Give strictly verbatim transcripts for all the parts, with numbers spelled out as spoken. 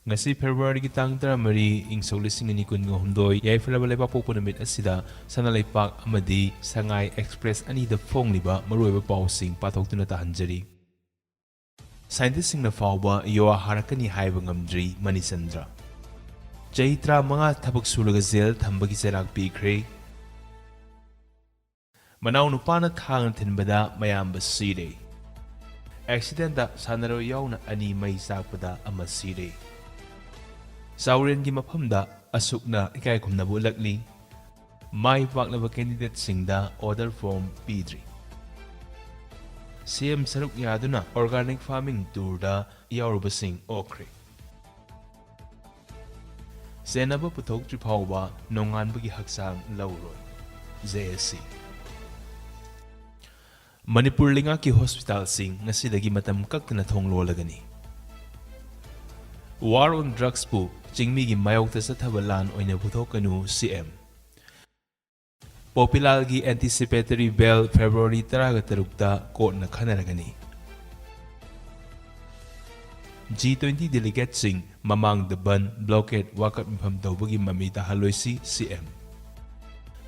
ꯉꯁꯤ Februaryꯒꯤ ꯇꯥꯡ ꯇꯔꯥꯃꯔꯤ, ꯏꯪ ꯁꯣꯛ ꯂꯤꯁꯤꯡ ꯑꯅꯤ ꯀꯨꯟꯒ ꯍꯨꯝꯗꯣꯏ, ꯌꯥꯏꯐꯔꯕ ꯂꯩꯕꯥꯛꯄꯣꯛꯄ ꯅꯨꯃꯤꯠ ꯑꯁꯤꯗ ꯁꯅꯥ ꯂꯩꯄꯥꯛ ꯑꯃꯗꯤ ꯁꯉꯥꯏ Express ꯑꯅꯤꯗ ꯐꯣꯡꯂꯤꯕ ꯃꯔꯨꯑꯣꯏꯕ ꯄꯥꯎꯁꯤꯡ ꯄꯥꯊꯣꯛꯇꯨꯅ ꯇꯥꯍꯟꯖꯔꯤ꯫ Scientistꯁꯤꯡꯅ ꯐꯥꯎꯕ ꯌꯣꯋꯥ ꯍꯥꯔꯛꯀꯅꯤ ꯍꯥꯏꯕ ꯉꯝꯗ꯭ꯔꯤ ꯃꯅꯤꯆꯟꯗ꯭ꯔ꯫ ꯆꯍꯤ ꯇꯔꯥꯃꯉꯥ ꯊꯕꯛ ꯁꯨꯔꯒ ꯖꯦꯜ ꯊꯝꯕꯒꯤ ꯆꯩꯔꯥꯛ ꯄꯤꯈ꯭ꯔꯦ꯫ ꯃꯅꯥꯎꯅꯨꯄꯥꯅ ꯊꯥꯡꯅ ꯊꯤꯟꯕꯗ ꯃꯌꯥꯝꯕ ꯁꯤꯔꯦ꯫ Accidentꯇ ꯁꯥꯟꯅꯔꯣꯏ ꯌꯥꯎꯅ ꯑꯅꯤ ꯃꯩ ꯆꯥꯛꯄꯗ ꯑꯃ ꯁꯤꯔꯦ꯫ ꯆꯥꯎꯔꯦꯟꯒꯤ ꯃꯐꯝꯗ ꯑꯁꯨꯛꯅ ꯏꯀꯥꯏ ꯈꯨꯝꯅꯕ ꯎꯠꯂꯛꯂꯤ꯫ ꯃꯥꯏ ꯄꯥꯛꯂꯕ candidateꯁꯤꯡꯗ order form ꯄꯤꯗ꯭ꯔꯤ꯫ CM ꯁꯔꯨꯛ ꯌꯥꯗꯨꯅ organic farming tourꯗ ꯌꯥꯎꯔꯨꯕꯁꯤꯡ ꯑꯣꯛꯈ꯭ꯔꯦ꯫ ꯆꯦꯟꯅꯕ ꯄꯨꯊꯣꯛꯇ꯭ꯔꯤ ꯐꯥꯎꯕ ꯅꯣꯡꯉꯥꯟꯕꯒꯤ ꯍꯛꯆꯥꯡ ꯂꯧꯔꯣꯏ꯫ JAC꯫ ꯃꯅꯤꯄꯨꯔ ꯂꯩꯉꯥꯛꯀꯤ hospitalꯁꯤꯡ ꯉꯁꯤꯗꯒꯤ ꯃꯇꯝ ꯀꯛꯇꯅ ꯊꯣꯡ ꯂꯣꯜꯂꯒꯅꯤ꯫ War on Drugsꯄꯨ ꯆꯤꯡꯃꯤꯒꯤ ꯃꯥꯌꯣꯛꯇ ꯆꯠꯊꯕ ꯂꯥꯟ ꯑꯣꯏꯅ ꯄꯨꯊꯣꯛꯀꯅꯨ, CM꯫ ꯄꯣꯄꯤꯂꯥꯜꯒꯤ anticipatory bail February ꯇꯔꯥꯒ ꯇꯔꯨꯛꯇ courtꯅ ꯈꯟꯅꯔꯒꯅꯤ꯫ G twenty delegateꯁꯤꯡ ꯃꯃꯥꯡꯗ ꯕꯟ, blockade, ꯋꯥꯀꯠ ꯃꯤꯐꯝ ꯇꯧꯕꯒꯤ ꯃꯃꯤ ꯇꯥꯍꯜꯂꯣꯏꯁꯤ, CM꯫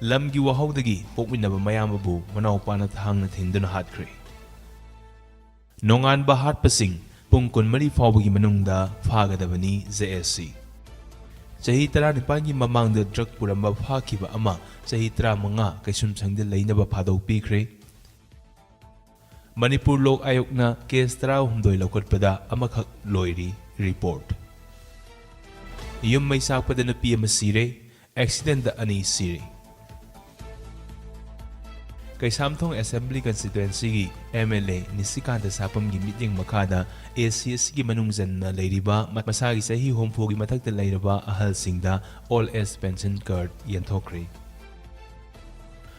ꯂꯝꯒꯤ ꯋꯥꯍꯧꯗꯒꯤ ꯄꯣꯛꯃꯤꯟꯅꯕ ꯃꯌꯥꯝꯕꯕꯨ ꯃꯅꯥꯎꯄꯥꯅ ꯊꯥꯡꯅ ꯊꯤꯟꯗꯨꯅ ꯍꯥꯠꯈ꯭ꯔꯦ꯫ ꯅꯣꯡꯉꯥꯟꯕ ꯍꯥꯠꯄꯁꯤꯡ ꯄꯨꯡ ꯀꯨꯟꯃꯔꯤ ꯐꯥꯎꯕꯒꯤ ꯃꯅꯨꯡꯗ ꯐꯥꯒꯗꯕꯅꯤ, JAC꯫ ꯆꯍꯤ ꯇꯔꯥꯅꯤꯄꯥꯟꯒꯤ ꯃꯃꯥꯡꯗ drug ꯄꯨꯔꯝꯕ ꯐꯥꯈꯤꯕ ꯑꯃ ꯆꯍꯤ ꯇꯔꯥꯃꯉꯥ ꯀꯩꯁꯨꯝꯁꯪꯗ ꯂꯩꯅꯕ ꯐꯥꯗꯣꯛꯄꯤꯈ꯭ꯔꯦ꯫ ꯃꯅꯤꯄꯨꯔ ꯂꯣꯛ ꯑꯥꯌꯣꯒꯅ case ꯇꯔꯥꯍꯨꯝꯗꯣꯏ ꯂꯧꯈꯠꯄꯗ ꯑꯃꯈꯛ ꯂꯣꯏꯔꯤ꯫ Report꯫ ꯌꯨꯝ ꯃꯩ ꯆꯥꯛꯄꯗ ꯅꯨꯄꯤ ꯑꯃ ꯁꯤꯔꯦ꯫ Accidentꯇ ꯑꯅꯤ ꯁꯤꯔꯦ꯫ ꯀꯩꯁꯥꯝꯊꯣꯡ Assembly Constituencyꯒꯤ MLA ꯅꯤꯁꯤꯀꯥꯟꯇ ꯁꯥꯄꯝꯒꯤ ꯃꯤꯠꯌꯦꯡ ꯃꯈꯥꯗ ACSꯒꯤ ꯃꯅꯨꯡ ꯆꯟꯅ ꯂꯩꯔꯤꯕ ꯃꯁꯥꯒꯤ ꯆꯍꯤ ꯍꯨꯝꯐꯨꯒꯤ ꯃꯊꯛꯇ ꯂꯩꯔꯕ ꯑꯍꯜꯁꯤꯡꯗ old age pension card ꯌꯦꯟꯊꯣꯛꯈ꯭ꯔꯦ꯫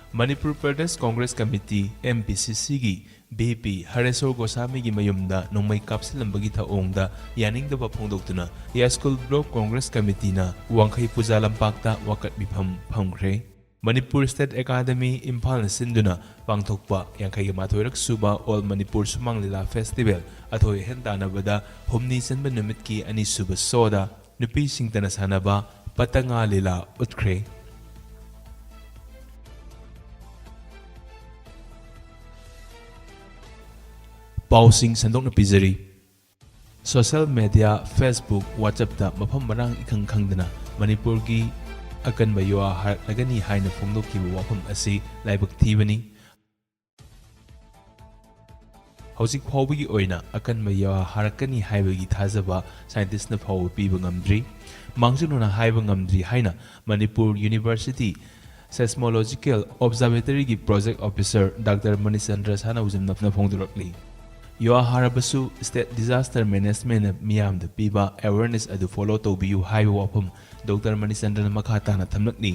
ꯃꯅꯤꯄꯨꯔ ꯄ꯭ꯔꯗꯦꯁ ꯀꯣꯡꯒ꯭ꯔꯦꯁ ꯀꯃꯤꯇꯤ, MPCCꯒꯤ VP ꯍꯔꯦꯁꯣꯔ ꯒꯣꯁꯥꯃꯤꯒꯤ ꯃꯌꯨꯝꯗ ꯅꯣꯡꯃꯩ ꯀꯥꯞꯁꯤꯜꯂꯝꯕꯒꯤ ꯊꯧꯑꯣꯡꯗ ꯌꯥꯅꯤꯡꯗꯕ ꯐꯣꯡꯗꯣꯛꯇꯨꯅ ꯌꯥꯏꯁ꯭ꯀꯨꯜ ꯕ꯭ꯂꯣꯛ ꯀꯣꯡꯒ꯭ꯔꯦꯁ ꯀꯃꯤꯇꯤꯅ ꯋꯥꯡꯈꯩ ꯄꯨꯖꯥ ꯂꯝꯄꯥꯛꯇ ꯋꯥꯀꯠ ꯃꯤꯐꯝ ꯐꯝꯈ꯭ꯔꯦ꯫ ꯃꯅꯤꯄꯨꯔ ꯁ꯭ꯇꯦꯠ ꯑꯦꯀꯥꯗꯃꯤ ꯏꯝꯐꯥꯜꯅ ꯁꯤꯟꯗꯨꯅ ꯄꯥꯡꯊꯣꯛꯄ ꯌꯥꯡꯈꯩꯒ ꯃꯥꯊꯣꯏꯔꯛ ꯁꯨꯕ ꯑꯣꯜ ꯃꯅꯤꯄꯨꯔ ꯁꯨꯃꯥꯡ ꯂꯤꯂꯥ ꯐꯦꯁꯇꯤꯚꯦꯜ ꯑꯊꯣꯏ ꯑꯍꯦꯟ ꯇꯥꯟꯅꯕꯗ ꯍꯨꯝꯅꯤ ꯆꯟꯕ ꯅꯨꯃꯤꯠꯀꯤ ꯑꯅꯤꯁꯨꯕ ꯁꯣꯗ ꯅꯨꯄꯤꯁꯤꯡꯇꯅ ꯁꯥꯟꯅꯕ ꯄꯇꯉꯥ ꯂꯤꯂꯥ ꯎꯠꯈ꯭ꯔꯦ꯫ ꯄꯥꯎꯁꯤꯡ ꯁꯟꯗꯣꯛꯅ ꯄꯤꯖꯔꯤ꯫ ꯁꯣꯁꯤꯌꯦꯜ ꯃꯦꯗꯤꯌꯥ, Facebook, WhatsAppꯇ ꯃꯐꯝ ꯃꯔꯥꯡ ꯏꯈꯪ ꯈꯪꯗꯅ ꯃꯅꯤꯄꯨꯔꯒꯤ ꯑꯀꯟꯕ ꯌꯨꯍꯥꯔ ꯍꯥꯔꯛꯂꯒꯅꯤ ꯍꯥꯏꯅ ꯐꯣꯡꯗꯣꯛꯈꯤꯕ ꯋꯥꯐꯝ ꯑꯁꯤ ꯂꯥꯏꯕꯛ ꯊꯤꯕꯅꯤ꯫ ꯍꯧꯖꯤꯛ ꯐꯥꯎꯕꯒꯤ ꯑꯣꯏꯅ ꯑꯀꯟꯕ ꯌꯨꯍꯥꯔ ꯍꯥꯔꯛꯀꯅꯤ ꯍꯥꯏꯕꯒꯤ ꯊꯥꯖꯕ ꯁꯥꯏꯟꯇꯤꯁꯅ ꯐꯥꯎꯕ ꯄꯤꯕ ꯉꯝꯗ꯭ꯔꯤ꯫ ꯃꯥꯡꯖꯧꯅꯅ ꯍꯥꯏꯕ ꯉꯝꯗ꯭ꯔꯤ ꯍꯥꯏꯅ ꯃꯅꯤꯄꯨꯔ ꯌꯨꯅꯤꯚꯔꯁꯤꯇꯤ ꯁꯦꯁꯃꯣꯂꯣꯖꯤꯀꯦꯜ ꯑꯣꯕꯖꯥꯔꯕꯦꯇꯔꯤꯒꯤ ꯄ꯭ꯔꯣꯖꯦꯛ ꯑꯣꯐꯤꯁꯔ ꯗꯥꯛꯇꯔ ꯃꯅꯤꯆꯟꯗ꯭ꯔ ꯁꯥꯟꯅꯧꯖꯝꯅ ꯐꯣꯡꯗꯣꯔꯛꯂꯤ꯫ ꯌꯨꯍꯥꯔ ꯍꯥꯔꯕꯁꯨ ꯁ꯭ꯇꯦꯠ ꯗꯤꯖꯥꯁꯇꯔ ꯃꯦꯅꯦꯖꯃꯦꯟꯅ ꯃꯤꯌꯥꯝꯗ ꯄꯤꯕ ꯑꯦꯋꯦꯔꯅꯦꯁ ꯑꯗꯨ ꯐꯣꯂꯣ ꯇꯧꯕꯤꯌꯨ ꯍꯥꯏꯕ ꯋꯥꯐꯝ ꯗꯣꯛꯇꯔ ꯃꯅꯤꯆꯟꯗ꯭ꯔꯅ ꯃꯈꯥ ꯇꯥꯅ ꯊꯝꯂꯛꯂꯤ꯫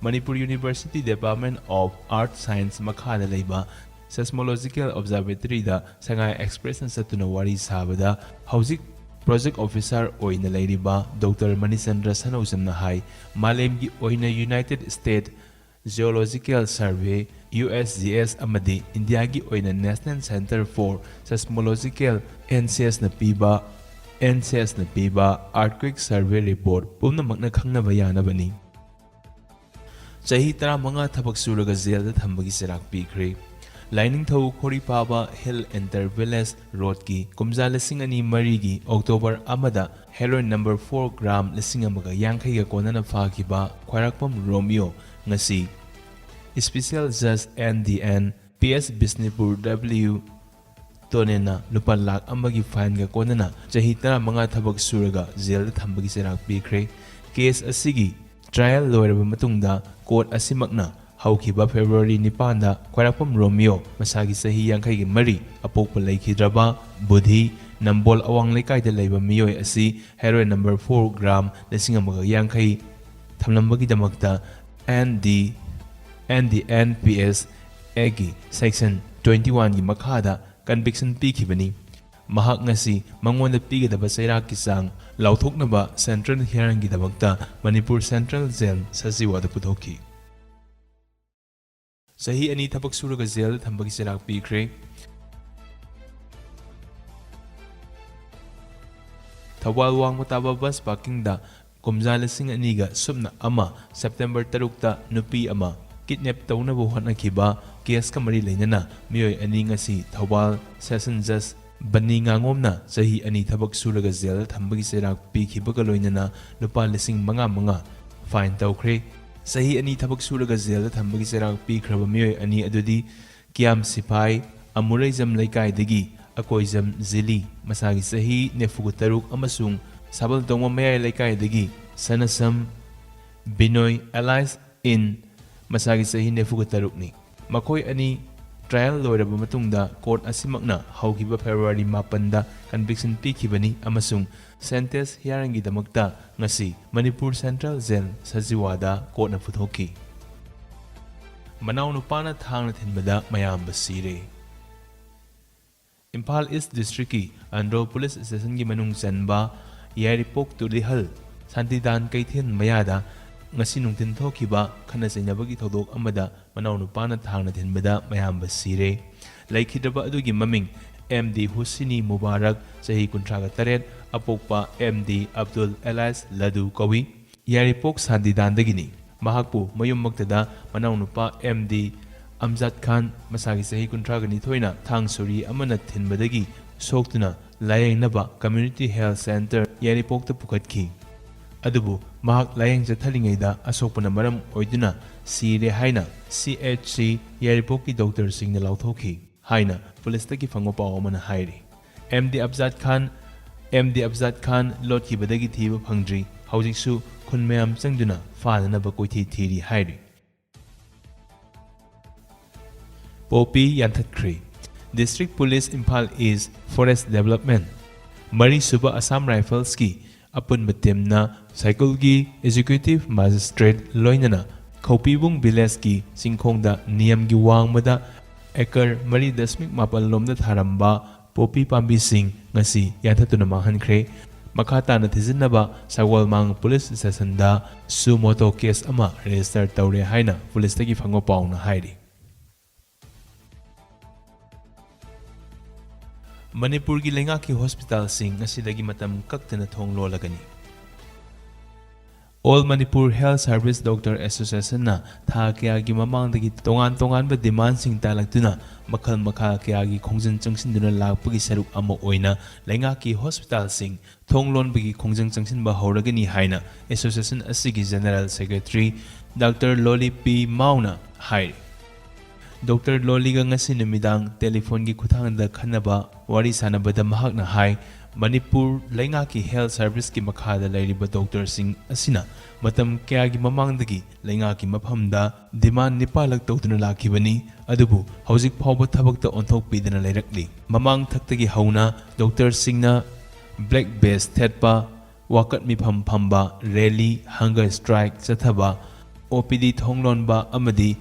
Manipur university department of earth science ꯃꯈꯥꯗ ꯂꯩꯕ ꯁꯦꯁꯃꯣꯂꯣꯖꯤꯀꯦꯜ ꯑꯣꯕꯖꯥꯔꯕꯦꯇꯔꯤꯗ ꯁꯉꯥꯏ ꯑꯦꯛꯁꯄ꯭ꯔꯦꯁꯅ ꯆꯠꯇꯨꯅ ꯋꯥꯔꯤ ꯁꯥꯕꯗ ꯍꯧꯖꯤꯛ ꯄ꯭ꯔꯣꯖꯦꯛ ꯑꯣꯐꯤꯁꯥꯔ ꯑꯣꯏꯅ ꯂꯩꯔꯤꯕ ꯗꯣꯛꯇꯔ ꯃꯅꯤꯆꯟꯗ꯭ꯔ ꯁꯅꯧꯖꯝꯅ ꯍꯥꯏ, ꯃꯥꯂꯦꯝꯒꯤ ꯑꯣꯏꯅ united state geological survey, U S G S, ꯑꯃꯗꯤ ꯏꯟꯗꯤꯌꯥꯒꯤ ꯑꯣꯏꯅ ꯅꯦꯁꯅꯦꯜ ꯁꯦꯟꯇꯔ ꯐꯣꯔ ꯁꯦꯁꯃꯣꯂꯣꯖꯤꯀꯦꯜ ꯑꯦꯟꯁꯦꯁꯅ ꯄꯤꯕ, ꯑꯦꯟꯁꯦꯁꯅ ꯄꯤꯕ ꯑꯥꯔꯠꯀ꯭ꯋꯦꯛ ꯁꯔꯚꯦ ꯔꯤꯄꯣꯔꯠ ꯄꯨꯝꯅꯃꯛꯅ ꯈꯪꯅꯕ ꯌꯥꯅꯕꯅꯤ꯫ ꯆꯍꯤ ꯇꯔꯥꯃꯉꯥ ꯊꯕꯛ ꯁꯨꯔꯒ ꯖꯦꯜꯗ ꯊꯝꯕꯒꯤ ꯆꯩꯔꯥꯛ ꯄꯤꯈ꯭ꯔꯦ꯫ ꯂꯥꯏꯅꯤꯡꯊꯧ ꯈꯣꯔꯤꯄꯥꯕ ꯍꯤꯜ ꯏꯟꯇꯔ ꯚꯤꯂꯦꯖ ꯔꯣꯗꯀꯤ ꯀꯨꯝꯖꯥ ꯂꯤꯁꯤꯡ ꯑꯅꯤ ꯃꯔꯤꯒꯤ ꯑꯣꯛꯇꯣꯕꯔ ꯑꯃꯗ ꯍꯦꯔꯣꯏꯟ ꯅꯝꯕꯔ ꯐꯣꯔ ꯒ꯭ꯔꯥꯝ ꯂꯤꯁꯤꯡ ꯑꯃꯒ ꯌꯥꯡꯈꯩꯒ ꯀꯣꯟꯅꯅ ꯐꯥꯈꯤꯕ ꯈ꯭ꯋꯥꯏꯔꯥꯛꯄꯝ ꯔꯣꯃꯤꯌꯣ ꯉꯁꯤ ꯏꯁꯄꯤꯁꯦꯜ ꯖꯖ N D N P S Bishnupur W ꯇꯣꯅꯦꯟꯅ ꯂꯨꯄꯥ ꯂꯥꯈ ꯑꯃꯒꯤ ꯐꯥꯏꯟꯒ ꯀꯣꯟꯅꯅ ꯆꯍꯤ ꯇꯔꯥꯃꯉꯥ ꯊꯕꯛ ꯁꯨꯔꯒ ꯖꯦꯜꯗ ꯊꯝꯕꯒꯤ ꯆꯩꯔꯥꯛ ꯄꯤꯈ꯭ꯔꯦ꯫ ꯀꯦꯁ ꯑꯁꯤꯒꯤ ꯇ꯭ꯔꯥꯌꯦꯜ ꯂꯣꯏꯔꯕ ꯃꯇꯨꯡꯗ ꯀꯣꯔꯠ ꯑꯁꯤꯃꯛꯅ ꯍꯧꯈꯤꯕ ꯐꯦꯕ꯭ꯔꯨꯋꯥꯔꯤ ꯅꯤꯄꯥꯟꯗ ꯈ꯭ꯋꯥꯏꯔꯥꯛꯄꯝ ꯔꯣꯃꯤꯌꯣ, ꯃꯁꯥꯒꯤ ꯆꯍꯤ ꯌꯥꯡꯈꯩꯒꯤ ꯃꯔꯤ, ꯑꯄꯣꯛꯄ ꯂꯩꯈꯤꯗ꯭ꯔꯕ ꯕꯨꯙꯤ ꯅꯝꯕꯣꯜ ꯑꯋꯥꯡ ꯂꯩꯀꯥꯏꯗ ꯂꯩꯕ ꯃꯤꯑꯣꯏ ꯑꯁꯤ ꯍꯦꯔꯣꯏꯟ ꯅꯝꯕꯔ ꯐꯣꯔ ꯒ꯭ꯔꯥꯝ ꯂꯤꯁꯤꯡ ꯑꯃꯒ ꯌꯥꯡꯈꯩ ꯊꯝꯂꯝꯕꯒꯤꯗꯃꯛꯇ N D, N D N P S ꯑꯦꯒꯤ ꯁꯦꯛꯁꯟ ꯇ꯭ꯋꯦꯟꯇꯤ ꯋꯥꯟꯒꯤ ꯃꯈꯥꯗ ꯀꯟꯚꯤꯛꯁꯟ ꯄꯤꯈꯤꯕꯅꯤ꯫ ꯃꯍꯥꯛ ꯉꯁꯤ ꯃꯉꯣꯟꯗ ꯄꯤꯒꯗꯕ ꯆꯩꯔꯥꯛꯀꯤ ꯆꯥꯡ ꯂꯥꯎꯊꯣꯛꯅꯕ ꯁꯦꯟꯇ꯭ꯔꯦꯜ ꯍꯤꯌꯥꯔꯤꯡꯒꯤꯗꯃꯛꯇ ꯃꯅꯤꯄꯨꯔ ꯁꯦꯟꯇ꯭ꯔꯦꯜ ꯖꯦꯜ ꯁꯖꯤꯋꯥꯗ ꯄꯨꯊꯣꯛꯈꯤ꯫ ꯆꯍꯤ ꯑꯅꯤ ꯊꯕꯛ ꯁꯨꯔꯒ ꯖꯦꯜꯗ ꯊꯝꯕꯒꯤ ꯆꯩꯔꯥꯛ ꯄꯤꯈ꯭ꯔꯦ꯫ ꯊꯧꯕꯥꯜ ꯋꯥꯡꯃ ꯇꯥꯕ ꯕꯁ ꯄꯥꯔꯀꯤꯡꯗ ꯀꯨꯝꯖꯥ ꯂꯤꯁꯤꯡ ꯑꯅꯤꯒ ꯁꯨꯞꯅ ꯑꯃ ꯁꯦꯞꯇꯦꯝꯕꯔ ꯇꯔꯨꯛꯇ ꯅꯨꯄꯤ ꯑꯃ ꯀꯤꯗꯅꯦꯞ ꯇꯧꯅꯕ ꯍꯣꯠꯅꯈꯤꯕ ꯀꯦꯁꯀ ꯃꯔꯤ ꯂꯩꯅꯅ ꯃꯤꯑꯣꯏ ꯑꯅꯤ ꯉꯁꯤ ꯊꯧꯕꯥꯜ ꯁꯦꯁꯟ ꯖꯁ ꯕꯟꯅꯤ ꯉꯥꯉꯣꯝꯅ ꯆꯍꯤ ꯑꯅꯤ ꯊꯕꯛ ꯁꯨꯔꯒ ꯖꯦꯜꯗ ꯊꯝꯕꯒꯤ ꯆꯩꯔꯥꯛ ꯄꯤꯈꯤꯕꯒ ꯂꯣꯏꯅꯅ ꯂꯨꯄꯥ ꯂꯤꯁꯤꯡ ꯃꯉꯥ ꯃꯉꯥ ꯐꯥꯏꯟ ꯇꯧꯈ꯭ꯔꯦ꯫ ꯆꯍꯤ ꯑꯅꯤ ꯊꯕꯛ ꯁꯨꯔꯒ ꯖꯦꯜꯗ ꯊꯝꯕꯒꯤ ꯆꯩꯔꯥꯛ ꯄꯤꯈ꯭ꯔꯕ ꯃꯤꯑꯣꯏ ꯑꯅꯤ ꯑꯗꯨꯗꯤ ꯀꯤꯌꯥꯝ ꯁꯤꯐꯥꯏ ꯑꯃꯨꯔꯩꯖꯝ ꯂꯩꯀꯥꯏꯗꯒꯤ ꯑꯀꯣꯏꯖꯝ ꯖꯤꯂꯤ, ꯃꯁꯥꯒꯤ ꯆꯍꯤ ꯅꯤꯐꯨꯒ ꯇꯔꯨꯛ, ꯑꯃꯁꯨꯡ ꯁꯥꯕꯜ ꯇꯣꯡꯕ ꯃꯌꯥꯏ ꯂꯩꯀꯥꯏꯗꯒꯤ ꯁꯅꯁꯝ ꯕꯤꯅꯣꯏ ꯑꯦꯂꯥꯏꯁ ꯏꯟ, ꯃꯁꯥꯒꯤ ꯆꯍꯤ ꯅꯤꯐꯨꯒ ꯇꯔꯨꯛꯅꯤ꯫ ꯃꯈꯣꯏ ꯑꯅꯤ ꯇ꯭ꯔꯥꯌꯦꯜ ꯂꯣꯏꯔꯕ ꯃꯇꯨꯡꯗ ꯀꯣꯔꯠ ꯑꯁꯤꯃꯛꯅ ꯍꯧꯈꯤꯕ ꯐꯦꯕ꯭ꯔꯨꯋꯥꯔꯤ ꯃꯥꯄꯟꯗ ꯀꯟꯚꯤꯛꯁꯟ ꯄꯤꯈꯤꯕꯅꯤ ꯑꯃꯁꯨꯡ ꯁꯦꯟꯇꯦꯟꯁ ꯍꯤꯌꯥꯔꯤꯡꯒꯤꯗꯃꯛꯇ ꯉꯁꯤ ꯃꯅꯤꯄꯨꯔ ꯁꯦꯟꯇ꯭ꯔꯦꯜ ꯖꯦꯜ ꯁꯖꯤꯋꯥꯗ ꯀꯣꯔꯠꯅ ꯄꯨꯊꯣꯛꯈꯤ꯫ ꯃꯅꯥꯎꯅꯨꯄꯥꯅ ꯊꯥꯡꯅ ꯊꯤꯟꯕꯗ ꯃꯌꯥꯝꯕ ꯁꯤꯔꯦ꯫ ꯏꯝꯐꯥꯜ ꯏꯁ ꯗꯤꯁꯇ꯭ꯔꯤꯛꯀꯤ ꯑꯟꯗ꯭ꯔꯣ ꯄꯨꯂꯤꯁ ꯁ꯭ꯇꯦꯁꯟꯒꯤ ꯃꯅꯨꯡ ꯆꯟꯕ ꯌꯥꯏꯔꯤꯄꯣꯛ ꯇꯨꯂꯤꯍꯜ ꯁꯥꯟꯇꯤꯗꯥꯟ ꯀꯩꯊꯦꯜ ꯃꯌꯥꯗ ꯉꯁꯤ ꯅꯨꯡꯊꯤꯜ ꯊꯣꯛꯈꯤꯕ ꯈꯠꯅ ꯆꯩꯅꯕꯒꯤ ꯊꯧꯗꯣꯛ ꯑꯃꯗ ꯃꯅꯥꯎꯅꯨꯄꯥꯅ ꯊꯥꯡꯅ ꯊꯤꯟꯕꯗ ꯃꯌꯥꯝꯕ ꯁꯤꯔꯦ꯫ ꯂꯩꯈꯤꯗ꯭ꯔꯕ ꯑꯗꯨꯒꯤ ꯃꯃꯤꯡ ꯑꯦꯝ ꯗꯤ ꯍꯨꯁꯤꯅꯤ ꯃꯨꯕꯥꯔꯛ, ꯆꯍꯤ ꯀꯨꯟꯊ꯭ꯔꯥꯒ ꯇꯔꯦꯠ, ꯑꯄꯣꯛꯄ ꯑꯦꯝ ꯗꯤ ꯑꯕꯗꯨꯜ ꯑꯦꯂꯥꯏꯁ ꯂꯗꯨ ꯀꯧꯏ꯫ ꯌꯥꯏꯔꯤꯄꯣꯛ ꯁꯥꯟꯇꯤꯗꯥꯟꯗꯒꯤꯅꯤ꯫ ꯃꯍꯥꯛꯄꯨ ꯃꯌꯨꯝꯃꯛꯇꯗ ꯃꯅꯥꯎꯅꯨꯄꯥ ꯑꯦꯝ ꯗꯤ ꯑꯝꯖꯥꯗ ꯈꯥꯟ, ꯃꯁꯥꯒꯤ ꯆꯍꯤ ꯀꯨꯟꯊ꯭ꯔꯥꯒ ꯅꯤꯊꯣꯏꯅ ꯊꯥꯡ ꯁꯣꯔꯤ ꯑꯃꯅ ꯊꯤꯟꯕꯗꯒꯤ ꯁꯣꯛꯇꯨꯅ ꯂꯥꯌꯦꯡꯅꯕ ꯀꯝꯃ꯭ꯌꯨꯅꯤꯇꯤ ꯍꯦꯜꯊ ꯁꯦꯟꯇꯔ ꯌꯥꯏꯔꯤꯄꯣꯛꯇ ꯄꯨꯈꯠꯈꯤ꯫ ꯑꯗꯨꯕꯨ ꯃꯍꯥꯛ ꯂꯥꯌꯦꯡ ꯆꯠꯊꯔꯤꯉꯩꯗ ꯑꯁꯣꯛꯄꯅ ꯃꯔꯝ ꯑꯣꯏꯗꯨꯅ ꯁꯤꯔꯦ ꯍꯥꯏꯅ ꯁꯤ ꯑꯩꯆ ꯁꯤ ꯌꯥꯏꯔꯤꯄꯣꯛꯀꯤ ꯗꯣꯛꯇꯔꯁꯤꯡꯅ ꯂꯥꯎꯊꯣꯛꯈꯤ ꯍꯥꯏꯅ ꯄꯨꯂꯤꯁꯇꯒꯤ ꯐꯪꯕ ꯄꯥꯎ ꯑꯃꯅ ꯍꯥꯏꯔꯤ꯫ ꯑꯦꯝ ꯗꯤ ꯑꯕꯖꯥꯗ ꯈꯥꯟ, ꯑꯦꯝ ꯗꯤ ꯑꯕꯖꯥꯗ ꯈꯥꯟ ꯂꯣꯠꯈꯤꯕꯗꯒꯤ ꯊꯤꯕ ꯐꯪꯗ꯭ꯔꯤ꯫ ꯍꯧꯖꯤꯛꯁꯨ ꯈꯨꯟ ꯃꯌꯥꯝ ꯆꯪꯗꯨꯅ ꯐꯥꯅꯅꯕ ꯀꯣꯏꯊꯤ ꯊꯤꯔꯤ ꯍꯥꯏꯔꯤ꯫ ꯄꯣꯄꯤ ꯌꯥꯟꯊꯠꯈ꯭ꯔꯦ꯫ ꯗꯤꯁꯇ꯭ꯔꯤꯛ ꯄꯨꯂꯤꯁ ꯏꯝꯐꯥꯜ ꯏꯁ, ꯐꯣꯔꯦꯁ ꯗꯦꯕꯂꯞꯃꯦꯟ, ꯃꯔꯤꯁꯨꯕ ꯑꯁꯥꯝ ꯔꯥꯏꯐꯜꯁꯀꯤ ꯑꯄꯨꯟꯕ ꯇꯤꯝꯅ ꯁꯥꯏꯀꯜꯒꯤ ꯑꯦꯛꯖꯤꯀ꯭ꯌꯨꯇꯤꯚ ꯃꯦꯖꯤꯁꯇ꯭ꯔꯦꯠ ꯂꯣꯏꯅꯅ ꯈꯧꯄꯤꯕꯨꯡ ꯚꯤꯂꯦꯖꯀꯤ ꯆꯤꯡꯈꯣꯡꯗ ꯅꯤꯌꯝꯒꯤ ꯋꯥꯡꯃꯗ ꯑꯦꯀꯔ ꯃꯔꯤ ꯗꯁꯃꯤꯛ ꯃꯥꯄꯜ ꯂꯣꯝꯗ ꯊꯥꯔꯝꯕ ꯄꯣꯄꯤ ꯄꯥꯝꯕꯤꯁꯤꯡ ꯉꯁꯤ ꯌꯥꯟꯊꯠꯇꯨꯅ ꯃꯥꯡꯍꯟꯈ꯭ꯔꯦ꯫ ꯃꯈꯥ ꯇꯥꯅ ꯊꯤꯖꯤꯟꯅꯕ ꯁꯒꯣꯜꯃꯥꯡ ꯄꯨꯂꯤꯁ ꯁ꯭ꯇꯦꯁꯟꯗ ꯁꯨ ꯃꯣꯇꯣ ꯀꯦꯁ ꯑꯃ ꯔꯦꯖꯤꯁꯇꯔ ꯇꯧꯔꯦ ꯍꯥꯏꯅ ꯄꯨꯂꯤꯁꯇꯒꯤ ꯐꯪꯕ ꯄꯥꯎꯅ ꯍꯥꯏꯔꯤ꯫ ꯃꯅꯤꯄꯨꯔꯒꯤ ꯂꯩꯉꯥꯛꯀꯤ ꯍꯣꯁꯄꯤꯇꯥꯜꯁꯤꯡ ꯉꯁꯤꯗꯒꯤ ꯃꯇꯝ ꯀꯛꯇꯅ ꯊꯣꯡ ꯂꯣꯜꯂꯒꯅꯤ꯫ All Manipur Health Service Doctor Association ꯅ ꯊꯥ ꯀꯌꯥꯒꯤ ꯃꯃꯥꯡꯗꯒꯤ ꯇꯣꯉꯥꯟ ꯇꯣꯉꯥꯟꯕ ꯗꯤꯃꯥꯟꯁꯤꯡ ꯇꯥꯜꯂꯛꯇꯨꯅ ꯃꯈꯜ ꯃꯈꯥ ꯀꯌꯥꯒꯤ ꯈꯣꯡꯖꯪ ꯆꯪꯁꯤꯟꯗꯨꯅ ꯂꯥꯛꯄꯒꯤ ꯁꯔꯨꯛ ꯑꯃ ꯑꯣꯏꯅ ꯂꯩꯉꯥꯛꯀꯤ ꯍꯣꯁꯄꯤꯇꯥꯜꯁꯤꯡ ꯊꯣꯡ ꯂꯣꯟꯕꯒꯤ ꯈꯣꯡꯖꯪ ꯆꯪꯁꯤꯟꯕ ꯍꯧꯔꯒꯅꯤ ꯍꯥꯏꯅ ꯑꯦꯁꯣꯁꯤꯌꯦꯁꯟ ꯑꯁꯤꯒꯤ ꯖꯦꯅꯔꯦꯜ ꯁꯦꯀ꯭ꯔꯦꯇꯔꯤ ꯗꯥꯛꯇꯔ ꯂꯣꯂꯤ ꯄꯤ ꯃꯥꯎꯅ ꯍꯥꯏꯔꯤ꯫ ꯗꯣꯛꯇꯔ ꯂꯣꯂꯤꯒ ꯉꯁꯤ ꯅꯨꯃꯤꯗꯥꯡ ꯇꯦꯂꯤꯐꯣꯟꯒꯤ ꯈꯨꯠꯊꯥꯡꯗ ꯈꯟꯅꯕ ꯋꯥꯔꯤ ꯁꯥꯟꯅꯕꯗ ꯃꯍꯥꯛꯅ ꯍꯥꯏ, ꯃꯅꯤꯄꯨꯔ ꯂꯩꯉꯥꯛꯀꯤ ꯍꯦꯜꯊ ꯁꯔꯚꯤꯁꯀꯤ ꯃꯈꯥꯗ ꯂꯩꯔꯤꯕ ꯗꯣꯛꯇꯔꯁꯤꯡ ꯑꯁꯤꯅ ꯃꯇꯝ ꯀꯌꯥꯒꯤ ꯃꯃꯥꯡꯗꯒꯤ ꯂꯩꯉꯥꯛꯀꯤ ꯃꯐꯝꯗ ꯗꯤꯃꯥꯟ ꯅꯤꯄꯥꯜꯂꯛ ꯇꯧꯗꯨꯅ ꯂꯥꯛꯈꯤꯕꯅꯤ, ꯑꯗꯨꯕꯨ ꯍꯧꯖꯤꯛ ꯐꯥꯎꯕ ꯊꯕꯛꯇ ꯑꯣꯟꯊꯣꯛꯄꯤꯗꯅ ꯂꯩꯔꯛꯂꯤ꯫ ꯃꯃꯥꯡ ꯊꯛꯇꯒꯤ ꯍꯧꯅ ꯗꯣꯛꯇꯔꯁꯤꯡꯅ ꯕ꯭ꯂꯦꯛ ꯕꯦꯖ ꯊꯦꯠꯄ, ꯋꯥꯀꯠ ꯃꯤꯐꯝ ꯐꯝꯕ, ꯔꯦꯂꯤ, ꯍꯪꯒꯔ ꯁ꯭ꯇ꯭ꯔꯥꯏꯛ ꯆꯠꯊꯕ, ꯑꯣ ꯄꯤ ꯗꯤ ꯊꯣꯡ ꯂꯣꯟꯕ ꯑꯃꯗꯤ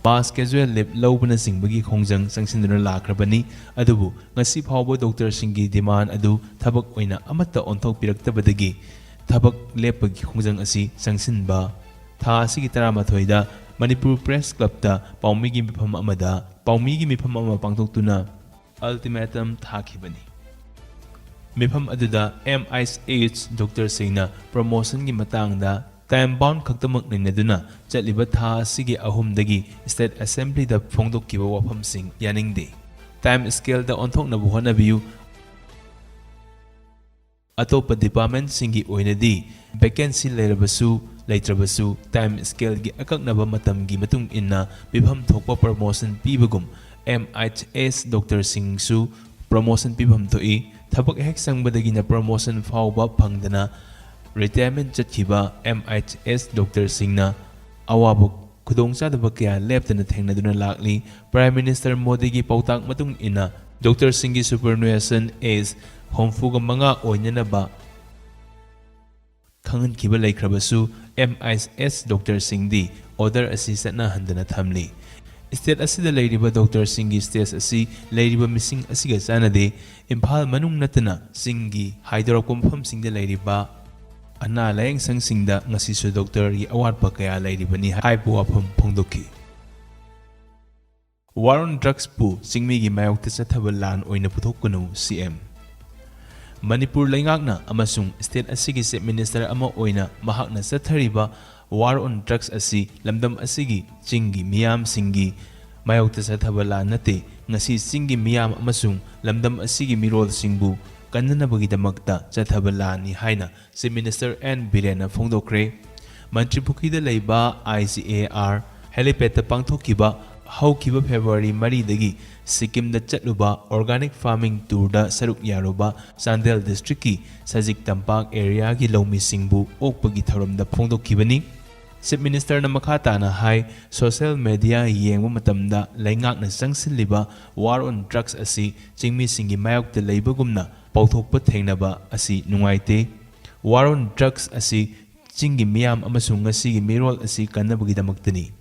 ꯃꯥꯁ ꯀꯦꯖꯨꯑꯦꯜ ꯂꯤꯚ ꯂꯧꯕꯅꯆꯤꯡꯕꯒꯤ ꯈꯣꯡꯖꯪ ꯆꯪꯁꯤꯟꯗꯨꯅ ꯂꯥꯛꯈ꯭ꯔꯕꯅꯤ꯫ ꯑꯗꯨꯕꯨ ꯉꯁꯤ ꯐꯥꯎꯕ ꯗꯣꯛꯇꯔꯁꯤꯡꯒꯤ ꯗꯤꯃꯥꯟ ꯑꯗꯨ ꯊꯕꯛ ꯑꯣꯏꯅ ꯑꯃꯠꯇ ꯑꯣꯟꯊꯣꯛꯄꯤꯔꯛꯇꯕꯗꯒꯤ ꯊꯕꯛ ꯂꯦꯞꯄꯒꯤ ꯈꯣꯡꯖꯪ ꯑꯁꯤ ꯆꯪꯁꯤꯟꯕ꯫ ꯊꯥ ꯑꯁꯤꯒꯤ ꯇꯔꯥꯃꯥꯊꯣꯏꯗ ꯃꯅꯤꯄꯨꯔ ꯄ꯭ꯔꯦꯁ ꯀ꯭ꯂꯕꯇ ꯄꯥꯎꯃꯤꯒꯤ ꯃꯤꯐꯝ ꯑꯃꯗ, ꯄꯥꯎꯃꯤꯒꯤ ꯃꯤꯐꯝ ꯑꯃ ꯄꯥꯡꯊꯣꯛꯇꯨꯅ ꯑꯜꯇꯤꯃꯦꯇꯝ ꯊꯥꯈꯤꯕꯅꯤ꯫ ꯃꯤꯐꯝ ꯑꯗꯨꯗ ꯑꯦꯝ ꯑꯥꯏ ꯑꯦꯁ ꯗꯣꯛꯇꯔꯁꯤꯡꯅ ꯄ꯭ꯔꯃꯣꯁꯟꯒꯤ ꯃꯇꯥꯡꯗ ꯇꯥꯏꯝ ꯕꯥꯎꯟ ꯈꯛꯇꯃꯛ ꯅꯩꯅꯗꯨꯅ ꯆꯠꯂꯤꯕ ꯊꯥ ꯑꯁꯤꯒꯤ ꯑꯍꯨꯝꯗꯒꯤ ꯁ꯭ꯇꯦꯠ ꯑꯦꯁꯦꯝꯕ꯭ꯂꯤꯗ ꯐꯣꯡꯗꯣꯛꯈꯤꯕ ꯋꯥꯐꯝꯁꯤꯡ ꯌꯥꯅꯤꯡꯗꯦ꯫ ꯇꯥꯏꯝ ꯁ꯭ꯀꯦꯜꯗ ꯑꯣꯟꯊꯣꯛꯅꯕ ꯍꯣꯠꯅꯕꯤꯌꯨ꯫ ꯑꯇꯣꯞꯄ ꯗꯤꯄꯥꯔꯠꯃꯦꯟꯠꯁꯤꯡꯒꯤ ꯑꯣꯏꯅꯗꯤ ꯚꯦꯀꯦꯟꯁꯤ ꯂꯩꯔꯕꯁꯨ ꯂꯩꯇ꯭ꯔꯕꯁꯨ ꯇꯥꯏꯝ ꯁ꯭ꯀꯦꯜꯒꯤ ꯑꯀꯛꯅꯕ ꯃꯇꯝꯒꯤ ꯃꯇꯨꯡ ꯏꯟꯅ ꯄꯤꯐꯝ ꯊꯣꯛꯄ ꯄ꯭ꯔꯃꯣꯁꯟ ꯄꯤꯕꯒꯨꯝ ꯑꯦꯝ ꯑꯥꯏ ꯑꯦꯁ ꯗꯣꯛꯇꯔꯁꯤꯡꯁꯨ ꯄ꯭ꯔꯃꯣꯁꯟ ꯄꯤꯐꯝ ꯊꯣꯛꯏ꯫ ꯊꯕꯛ ꯍꯦꯛ ꯆꯪꯕꯗꯒꯤꯅ ꯄ꯭ꯔꯃꯣꯁꯟ ꯐꯥꯎꯕ ꯐꯪꯗꯅ ꯔꯤꯇꯥꯌꯔꯃꯦꯟꯠ ꯆꯠꯈꯤꯕ ꯑꯦꯝ ꯑꯥꯏ ꯑꯦꯁ ꯗꯣꯛꯇꯔꯁꯤꯡꯅ ꯑꯋꯥꯕ ꯈꯨꯗꯣꯡꯆꯥꯗꯕ ꯀꯌꯥ ꯂꯦꯞꯇꯅ ꯊꯦꯡꯅꯗꯨꯅ ꯂꯥꯛꯂꯤ꯫ ꯄ꯭ꯔꯥꯏꯝ ꯃꯤꯅꯤꯁꯇꯔ ꯃꯣꯗꯤꯒꯤ ꯄꯥꯎꯇꯥꯛ ꯃꯇꯨꯡ ꯏꯟꯅ ꯗꯣꯛꯇꯔꯁꯤꯡꯒꯤ ꯁꯨꯄꯔꯅꯨꯑꯦꯁꯟ ꯑꯦꯖ ꯍꯨꯝꯐꯨꯒ ꯃꯉꯥ ꯑꯣꯏꯅꯅꯕ ꯈꯪꯍꯟꯈꯤꯕ ꯂꯩꯈ꯭ꯔꯕꯁꯨ, ꯑꯦꯝ ꯑꯥꯏ ꯑꯦꯁ ꯗꯣꯛꯇꯔꯁꯤꯡꯗꯤ ꯑꯣꯔꯗꯔ ꯑꯁꯤ ꯆꯠꯅꯍꯟꯗꯅ ꯊꯝꯂꯤ꯫ ꯁ꯭ꯇꯦꯠ ꯑꯁꯤꯗ ꯂꯩꯔꯤꯕ ꯗꯣꯛꯇꯔꯁꯤꯡꯒꯤ ꯁ꯭ꯇꯦꯖ ꯑꯁꯤ ꯂꯩꯔꯤꯕ ꯃꯤꯁꯤꯡ ꯑꯁꯤꯒ ꯆꯥꯟꯅꯗꯦ꯫ ꯏꯝꯐꯥꯜ ꯃꯅꯨꯡ ꯅꯠꯇꯅ ꯆꯤꯡꯒꯤ ꯍꯥꯏꯗꯣꯔꯛꯄ ꯃꯐꯝꯁꯤꯡꯗ ꯂꯩꯔꯤꯕ ꯑꯅꯥ ꯂꯥꯌꯦꯡ ꯁꯪꯁꯤꯡꯗ ꯉꯁꯤꯁꯨ ꯗꯣꯛꯇꯔꯒꯤ ꯑꯋꯥꯠꯄ ꯀꯌꯥ ꯂꯩꯔꯤꯕꯅꯤ ꯍꯥꯏꯕ ꯋꯥꯐꯝ ꯐꯣꯡꯗꯣꯛꯈꯤ꯫ War on Drugsꯄꯨ ꯆꯤꯡꯃꯤꯒꯤ ꯃꯥꯌꯣꯛꯇ ꯆꯠꯊꯕ ꯂꯥꯟ ꯑꯣꯏꯅ ꯄꯨꯊꯣꯛꯀꯅꯨ, ꯁꯤ ꯑꯦꯝ꯫ ꯃꯅꯤꯄꯨꯔ ꯂꯩꯉꯥꯛꯅ ꯑꯃꯁꯨꯡ state ꯑꯁꯤꯒꯤ Chief Minister ꯑꯃ ꯑꯣꯏꯅ ꯃꯍꯥꯛꯅ ꯆꯠꯊꯔꯤꯕ War on Drugs ꯑꯁꯤ ꯂꯝꯗꯝ ꯑꯁꯤꯒꯤ ꯆꯤꯡꯒꯤ ꯃꯤꯌꯥꯝꯁꯤꯡꯒꯤ ꯃꯥꯌꯣꯛꯇ ꯆꯠꯊꯕ ꯂꯥꯟ ꯅꯠꯇꯦ, ꯉꯁꯤ ꯆꯤꯡꯒꯤ ꯃꯤꯌꯥꯝ ꯑꯃꯁꯨꯡ ꯂꯝꯗꯝ ꯑꯁꯤꯒꯤ ꯃꯤꯔꯣꯜꯁꯤꯡꯕꯨ ꯀꯟꯅꯅꯕꯒꯤꯗꯃꯛꯇ ꯆꯠꯊꯕ ꯂꯥꯟꯅꯤ ꯍꯥꯏꯅ Chief Minister ꯑꯦꯟ ꯕꯤꯔꯦꯟꯅ ꯐꯣꯡꯗꯣꯛꯈ꯭ꯔꯦ꯫ ꯃꯟꯇ꯭ꯔꯤꯄꯨꯈ꯭ꯔꯤꯗ ꯂꯩꯕ I G A R helipadꯇ ꯄꯥꯡꯊꯣꯛꯈꯤꯕ ꯍꯧꯈꯤꯕ February ꯃꯔꯤꯗꯒꯤ ꯁꯤꯛꯀꯤꯝꯗ ꯆꯠꯂꯨꯕ organic farming tourꯗ ꯁꯔꯨꯛ ꯌꯥꯔꯨꯕ ꯆꯥꯟꯗꯦꯜ districtꯀꯤ ꯁꯖꯤꯛ ꯇꯝꯄꯥꯛ areaꯒꯤ ꯂꯧꯃꯤꯁꯤꯡꯕꯨ ꯑꯣꯛꯄꯒꯤ ꯊꯧꯔꯝꯗ ꯐꯣꯡꯗꯣꯛꯈꯤꯕꯅꯤ꯫ Chief Ministerꯅ ꯃꯈꯥ ꯇꯥꯅ ꯍꯥꯏ, social media ꯌꯦꯡꯕ ꯃꯇꯝꯗ ꯂꯩꯉꯥꯛꯅ ꯆꯪꯁꯤꯜꯂꯤꯕ War on Drugs ꯑꯁꯤ ꯆꯤꯡꯃꯤꯁꯤꯡꯒꯤ ꯃꯥꯌꯣꯛꯇ ꯂꯩꯕꯒꯨꯝꯅ ꯄꯥꯎꯊꯣꯛꯄ ꯊꯦꯡꯅꯕ ꯑꯁꯤ ꯅꯨꯡꯉꯥꯏꯇꯦ꯫ War on Drugs ꯑꯁꯤ ꯆꯤꯡꯒꯤ ꯃꯤꯌꯥꯝ ꯑꯃꯁꯨꯡ ꯉꯁꯤꯒꯤ ꯃꯤꯔꯣꯜ ꯑꯁꯤ ꯀꯟꯅꯕꯒꯤꯗꯃꯛꯇꯅꯤ꯫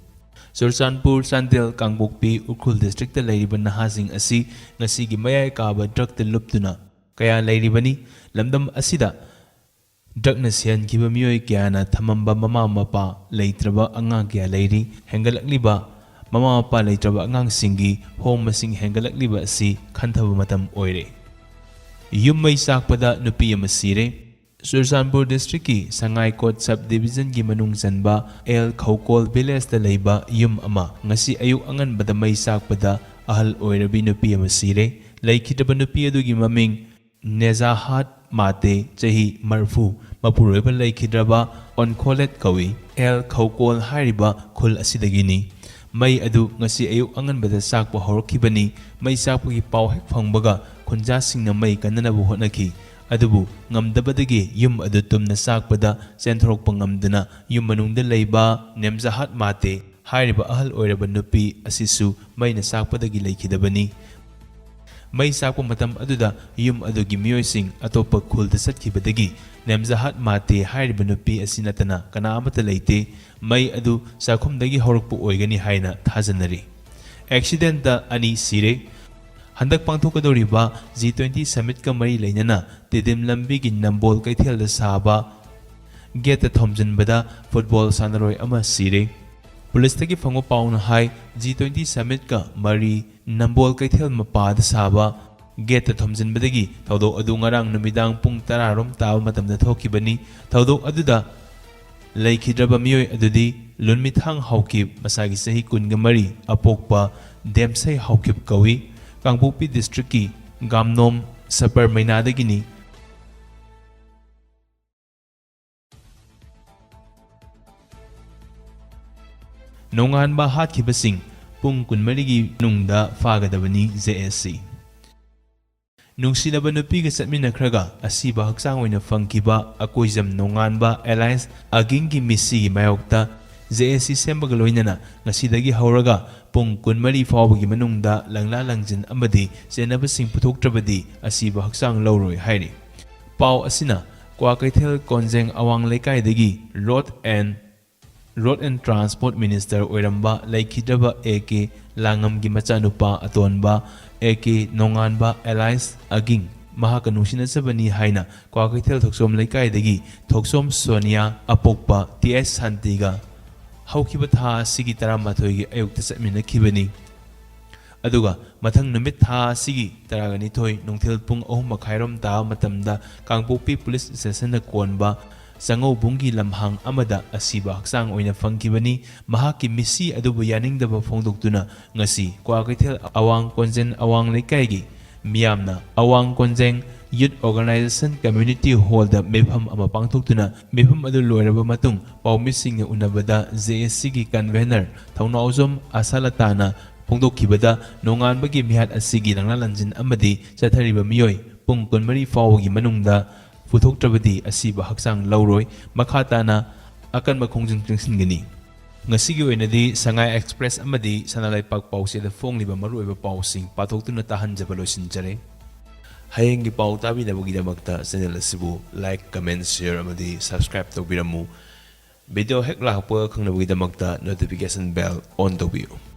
ꯆꯨꯔꯆꯥꯟꯄꯨꯔ, ꯆꯥꯟꯗꯦꯜ, ꯀꯥꯡꯄꯣꯛꯄꯤ, ꯎꯈ꯭ꯔꯨꯜ districtꯇ ꯂꯩꯔꯤꯕ ꯅꯍꯥꯁꯤꯡ ꯑꯁꯤ ꯉꯁꯤꯒꯤ ꯃꯌꯥꯏ ꯀꯥꯕ drugꯇ ꯂꯨꯞꯇꯨꯅ ꯀꯌꯥ ꯂꯩꯔꯤꯕꯅꯤ꯫ ꯂꯝꯗꯝ ꯑꯁꯤꯗ drugꯅ ꯁꯤꯍꯟꯈꯤꯕ ꯃꯤꯑꯣꯏ ꯀꯌꯥꯅ ꯊꯝꯃꯝꯕ ꯃꯃꯥ ꯃꯄꯥ ꯂꯩꯇ꯭ꯔꯕ ꯑꯉꯥꯡ ꯀꯌꯥ ꯂꯩꯔꯤ꯫ ꯍꯦꯟꯒꯠꯂꯛꯂꯤꯕ ꯃꯃꯥ ꯃꯄꯥ ꯂꯩꯇ꯭ꯔꯕ ꯑꯉꯥꯡꯁꯤꯡꯒꯤ ꯍꯣꯡ ꯃꯁꯤꯡ ꯍꯦꯟꯒꯠꯂꯛꯂꯤꯕ ꯑꯁꯤ ꯈꯟꯊꯕ ꯃꯇꯝ ꯑꯣꯏꯔꯦ꯫ ꯌꯨꯝ ꯃꯩ ꯆꯥꯛꯄꯗ ꯅꯨꯄꯤ ꯑꯃ ꯁꯤꯔꯦ꯫ ꯆꯨꯔꯆꯥꯟꯄꯨꯔ districtꯀꯤ ꯁꯉꯥꯏꯀꯣꯠ sub divisionꯒꯤ ꯃꯅꯨꯡ ꯆꯟꯕ ꯑꯦꯜ ꯈꯧꯀꯣꯜ villageꯇ ꯂꯩꯕ ꯌꯨꯝ ꯑꯃ ꯉꯁꯤ ꯑꯌꯨꯛ ꯑꯉꯟꯕꯗ ꯃꯩ ꯆꯥꯛꯄꯗ ꯑꯍꯜ ꯑꯣꯏꯔꯕꯤ ꯅꯨꯄꯤ ꯑꯃ ꯁꯤꯔꯦ꯫ ꯂꯩꯈꯤꯗ꯭ꯔꯕ ꯅꯨꯄꯤ ꯑꯗꯨꯒꯤ ꯃꯃꯤꯡ ꯅꯦꯖꯥꯍꯥꯠ ꯃꯥꯇꯦ, ꯆꯍꯤ ꯃꯔꯤꯐꯨ, ꯃꯄꯨꯔꯣꯏꯕ ꯂꯩꯈꯤꯗ꯭ꯔꯕ ꯑꯣꯟꯈꯣꯂꯦꯠ ꯀꯧꯏ꯫ ꯑꯦꯜ ꯈꯧꯀꯣꯜ ꯍꯥꯏꯔꯤꯕ ꯈꯨꯜ ꯑꯁꯤꯗꯒꯤꯅꯤ꯫ ꯃꯩ ꯑꯗꯨ ꯉꯁꯤ ꯑꯌꯨꯛ ꯑꯉꯟꯕꯗ ꯆꯥꯛꯄ ꯍꯧꯔꯛꯈꯤꯕꯅꯤ꯫ ꯃꯩ ꯆꯥꯛꯄꯒꯤ ꯄꯥꯎ ꯍꯦꯛ ꯐꯪꯕꯒ ꯈꯨꯟꯖꯥꯁꯤꯡꯅ ꯃꯩ ꯀꯟꯅꯅꯕ ꯍꯣꯠꯅꯈꯤ꯫ ꯑꯗꯨꯕꯨ ꯉꯝꯗꯕꯗꯒꯤ ꯌꯨꯝ ꯑꯗꯨ ꯇꯨꯝꯅ ꯆꯥꯛꯄꯗ ꯆꯦꯟꯊꯣꯔꯛꯄ ꯉꯝꯗꯅ ꯌꯨꯝ ꯃꯅꯨꯡꯗ ꯂꯩꯕ ꯅꯦꯝꯖꯥꯍꯥꯠ ꯃꯥꯇꯦ ꯍꯥꯏꯔꯤꯕ ꯑꯍꯜ ꯑꯣꯏꯔꯕ ꯅꯨꯄꯤ ꯑꯁꯤꯁꯨ ꯃꯩꯅ ꯆꯥꯛꯄꯗꯒꯤ ꯂꯩꯈꯤꯗꯕꯅꯤ꯫ ꯃꯩ ꯆꯥꯛꯄ ꯃꯇꯝ ꯑꯗꯨꯗ ꯌꯨꯝ ꯑꯗꯨꯒꯤ ꯃꯤꯑꯣꯏꯁꯤꯡ ꯑꯇꯣꯞꯄ ꯈꯨꯜꯗ ꯆꯠꯈꯤꯕꯗꯒꯤ ꯅꯦꯝꯖꯥꯍꯥꯠ ꯃꯥꯇꯦ ꯍꯥꯏꯔꯤꯕ ꯅꯨꯄꯤ ꯑꯁꯤ ꯅꯠꯇꯅ ꯀꯅꯥ ꯑꯃꯠꯇ ꯂꯩꯇꯦ꯫ ꯃꯩ ꯑꯗꯨ ꯆꯥꯛꯈꯨꯝꯗꯒꯤ ꯍꯧꯔꯛꯄ ꯑꯣꯏꯒꯅꯤ ꯍꯥꯏꯅ ꯊꯥꯖꯅꯔꯤ꯫ Accidentꯇ ꯑꯅꯤ ꯁꯤꯔꯦ꯫ ꯍꯟꯗꯛ ꯄꯥꯡꯊꯣꯛꯀꯗꯧꯔꯤꯕ G twenty summitꯀ ꯃꯔꯤ ꯂꯩꯅꯅ ꯇꯤꯗꯤꯝ ꯂꯝꯕꯤꯒꯤ ꯅꯝꯕꯣꯜ ꯀꯩꯊꯦꯜꯗ ꯁꯥꯕ gateꯇ ꯊꯣꯝꯖꯤꯟꯕꯗ football ꯁꯥꯟꯅꯔꯣꯏ ꯑꯃ ꯁꯤꯔꯦ꯫ ꯄꯨꯂꯤꯁꯇꯒꯤ ꯐꯪꯕ ꯄꯥꯎꯅ ꯍꯥꯏ, ꯖꯤ ꯇ꯭ꯋꯦꯟꯇꯤ ꯁꯃꯤꯠꯀ ꯃꯔꯤ ꯅꯝꯕꯣꯜ ꯀꯩꯊꯦꯜ ꯃꯄꯥꯗ ꯁꯥꯕ ꯒꯦꯠꯇ ꯊꯣꯝꯖꯤꯟꯕꯗꯒꯤ ꯊꯧꯗꯣꯛ ꯑꯗꯨ ꯉꯔꯥꯡ ꯅꯨꯃꯤꯗꯥꯡ ꯄꯨꯡ ꯇꯔꯥ ꯔꯣꯝ ꯇꯥꯕ ꯃꯇꯝꯗ ꯊꯣꯛꯈꯤꯕꯅꯤ꯫ ꯊꯧꯗꯣꯛ ꯑꯗꯨꯗ ꯂꯩꯈꯤꯗ꯭ꯔꯕ ꯃꯤꯑꯣꯏ ꯑꯗꯨꯗꯤ ꯂꯨꯟꯃꯤꯊꯥꯡ ꯍꯥꯎꯀꯤꯞ, ꯃꯁꯥꯒꯤ ꯆꯍꯤ ꯀꯨꯟꯒ ꯃꯔꯤ, ꯑꯄꯣꯛꯄ ꯗꯦꯝꯁꯩ ꯍꯥꯎꯀꯤꯞ ꯀꯧꯏ꯫ ꯀꯥꯡꯄꯣꯛꯄꯤ ꯗꯤꯁꯇ꯭ꯔꯤꯛꯀꯤ ꯒꯥꯝꯅꯣꯝ ꯁꯄꯔ ꯃꯩꯅꯥꯗꯒꯤꯅꯤ꯫ ꯅꯣꯡꯉꯥꯟꯕ ꯍꯥꯠꯈꯤꯕꯁꯤꯡ ꯄꯨꯡ ꯀꯨꯟꯃꯔꯤꯒꯤ ꯃꯅꯨꯡꯗ ꯐꯥꯒꯗꯕꯅꯤ, ꯖꯦ ꯑꯦꯁ ꯁꯤ꯫ ꯅꯨꯡꯁꯤꯅꯕ ꯅꯨꯄꯤꯒ ꯆꯠꯃꯤꯟꯅꯈ꯭ꯔꯒ ꯑꯁꯤꯕ ꯍꯛꯆꯥꯡ ꯑꯣꯏꯅ ꯐꯪꯈꯤꯕ ꯑꯀꯣꯏꯖꯝ ꯅꯣꯡꯉꯥꯟꯕ ꯑꯦꯂꯥꯏꯟꯁ ꯑꯒꯤꯡꯒꯤ ꯃꯤꯁꯤꯒꯤ ꯃꯥꯌꯣꯛꯇ ꯖꯦ ꯑꯦꯁ ꯁꯤ ꯁꯦꯝꯕꯒ ꯂꯣꯏꯅꯅ ꯉꯁꯤꯗꯒꯤ ꯍꯧꯔꯒ ꯄꯨꯡ ꯀꯨꯟꯃꯔꯤ ꯐꯥꯎꯕꯒꯤ ꯃꯅꯨꯡꯗ ꯂꯪꯂꯥ ꯂꯪꯖꯤꯟ ꯑꯃꯗꯤ ꯆꯦꯟꯅꯕꯁꯤꯡ ꯄꯨꯊꯣꯛꯇ꯭ꯔꯕꯗꯤ ꯑꯁꯤꯕ ꯍꯛꯆꯥꯡ ꯂꯧꯔꯣꯏ ꯍꯥꯏꯔꯤ꯫ ꯄꯥꯎ ꯑꯁꯤꯅ ꯀ꯭ꯋꯥꯀꯩꯊꯦꯜ ꯀꯣꯟꯖꯦꯡ ꯑꯋꯥꯡ ꯂꯩꯀꯥꯏꯗꯒꯤ road and road and transport minister ꯑꯣꯏꯔꯝꯕ ꯂꯩꯈꯤꯗ꯭ꯔꯕ ꯑꯦ ꯀꯦ ꯂꯥꯡꯉꯝꯒꯤ ꯃꯆꯥꯅꯨꯄꯥ ꯑꯇꯣꯟꯕ ꯑꯦ ꯀꯦ ꯅꯣꯡꯉꯥꯟꯕ ꯑꯦꯂꯥꯏꯟꯁ ꯑꯒꯤꯡ ꯃꯍꯥꯛꯀ ꯅꯨꯡꯁꯤꯅꯖꯕꯅꯤ ꯍꯥꯏꯅ ꯀ꯭ꯋꯥꯀꯩꯊꯦꯜ ꯊꯣꯛꯆꯣꯝ ꯂꯩꯀꯥꯏꯗꯒꯤ ꯊꯣꯛꯆꯣꯝ ꯁꯣꯅꯤꯌꯥ ꯑꯄꯣꯛꯄ ꯇꯤ ꯑꯩꯆ ꯁꯥꯟꯇꯤꯒ ꯍꯧꯈꯤꯕ ꯊꯥ ꯑꯁꯤꯒꯤ ꯇꯔꯥꯃꯥꯊꯣꯏꯒꯤ ꯑꯌꯨꯛꯇ ꯆꯠꯃꯤꯟꯅꯈꯤꯕꯅꯤ꯫ ꯑꯗꯨꯒ ꯃꯊꯪ ꯅꯨꯃꯤꯠ ꯊꯥ ꯑꯁꯤꯒꯤ ꯇꯔꯥꯒ ꯅꯤꯊꯣꯏ ꯅꯨꯡꯊꯤꯜ ꯄꯨꯡ ꯑꯍꯨꯝ ꯃꯈꯥꯏꯔꯣꯝ ꯇꯥꯕ ꯃꯇꯝꯗ ꯀꯥꯡꯄꯣꯛꯄꯤ ꯄꯨꯂꯤꯁ ꯁ꯭ꯇꯦꯁꯟꯗ ꯀꯣꯟꯕ ꯆꯉꯧꯕꯨꯡꯒꯤ ꯂꯝꯍꯥꯡ ꯑꯃꯗ ꯑꯁꯤꯕ ꯍꯛꯆꯥꯡ ꯑꯣꯏꯅ ꯐꯪꯈꯤꯕꯅꯤ꯫ ꯃꯍꯥꯛꯀꯤ ꯃꯤꯠꯁꯤ ꯑꯗꯨꯕꯨ ꯌꯥꯅꯤꯡꯗꯕ ꯐꯣꯡꯗꯣꯛꯇꯨꯅ ꯉꯁꯤ ꯀ꯭ꯋꯥꯀꯩꯊꯦꯜ ꯑꯋꯥꯡ ꯀꯣꯟꯖꯦꯟ ꯑꯋꯥꯡ ꯂꯩꯀꯥꯏꯒꯤ ꯃꯤꯌꯥꯝꯅ ꯑꯋꯥꯡ ꯀꯣꯟꯖꯦꯡ ꯌꯨꯠ ꯑꯣꯔꯒꯅꯥꯏꯖꯦꯁꯟ ꯀꯝꯃ꯭ꯌꯨꯅꯤꯇꯤ ꯍꯣꯜꯗ ꯃꯤꯐꯝ ꯑꯃ ꯄꯥꯡꯊꯣꯛꯇꯨꯅ ꯃꯤꯐꯝ ꯑꯗꯨ ꯂꯣꯏꯔꯕ ꯃꯇꯨꯡ ꯄꯥꯎꯃꯤꯁꯤꯡꯅ ꯎꯅꯕꯗ ꯖꯦ ꯑꯦꯁ ꯁꯤꯒꯤ ꯀꯟꯚꯦꯅꯔ ꯊꯧꯅꯥꯎꯖꯝ ꯑꯁꯥꯂꯇꯥꯅ ꯐꯣꯡꯗꯣꯛꯈꯤꯕꯗ ꯅꯣꯡꯉꯥꯟꯕꯒꯤ ꯃꯤꯍꯥꯠ ꯑꯁꯤꯒꯤ ꯂꯪꯂꯥ ꯂꯪꯖꯤꯟ ꯑꯃꯗꯤ ꯆꯠꯊꯔꯤꯕ ꯃꯤꯑꯣꯏ ꯄꯨꯡ ꯀꯨꯟꯃꯔꯤ ꯐꯥꯎꯕꯒꯤ ꯃꯅꯨꯡꯗ ꯄꯨꯊꯣꯛꯇ꯭ꯔꯕꯗꯤ ꯑꯁꯤꯕ ꯍꯛꯆꯥꯡ ꯂꯧꯔꯣꯏ꯫ ꯃꯈꯥ ꯇꯥꯅ ꯑꯀꯟꯕ ꯈꯣꯡꯖꯪ ꯆꯪꯁꯤꯟꯒꯅꯤ꯫ ꯉꯁꯤꯒꯤ ꯑꯣꯏꯅꯗꯤ ꯁꯉꯥꯏ ꯑꯦꯛꯁꯄ꯭ꯔꯦꯁ ꯑꯃꯗꯤ ꯁꯅꯥ ꯂꯩꯄꯥꯛ ꯄꯥꯎꯆꯦꯗ ꯐꯣꯡꯂꯤꯕ ꯃꯔꯨꯑꯣꯏꯕ ꯄꯥꯎꯁꯤꯡ ꯄꯥꯊꯣꯛꯇꯨꯅ ꯇꯥꯍꯟꯖꯕ ꯂꯣꯏꯁꯤꯟꯖꯔꯦ꯫ ꯍꯌꯦꯡꯒꯤ ꯄꯥꯎ ꯇꯥꯕꯤꯅꯕꯒꯤꯗꯃꯛꯇ ꯆꯦꯅꯦꯜ ꯑꯁꯤꯕꯨ ꯂꯥꯏꯛ, ꯀꯃꯦꯟ, ꯁꯤꯌꯔ ꯑꯃꯗꯤ ꯁꯕꯁꯀ꯭ꯔꯥꯏꯕ ꯇꯧꯕꯤꯔꯝꯃꯨ꯫ ꯚꯤꯗꯤꯑꯣ ꯍꯦꯛ ꯂꯥꯛꯄꯒ ꯈꯪꯅꯕꯒꯤꯗꯃꯛꯇ ꯅꯣꯇꯤꯐꯤꯀꯦꯁꯟ ꯕꯦꯜ ꯑꯣꯟ ꯇꯧꯕꯤꯌꯨ꯫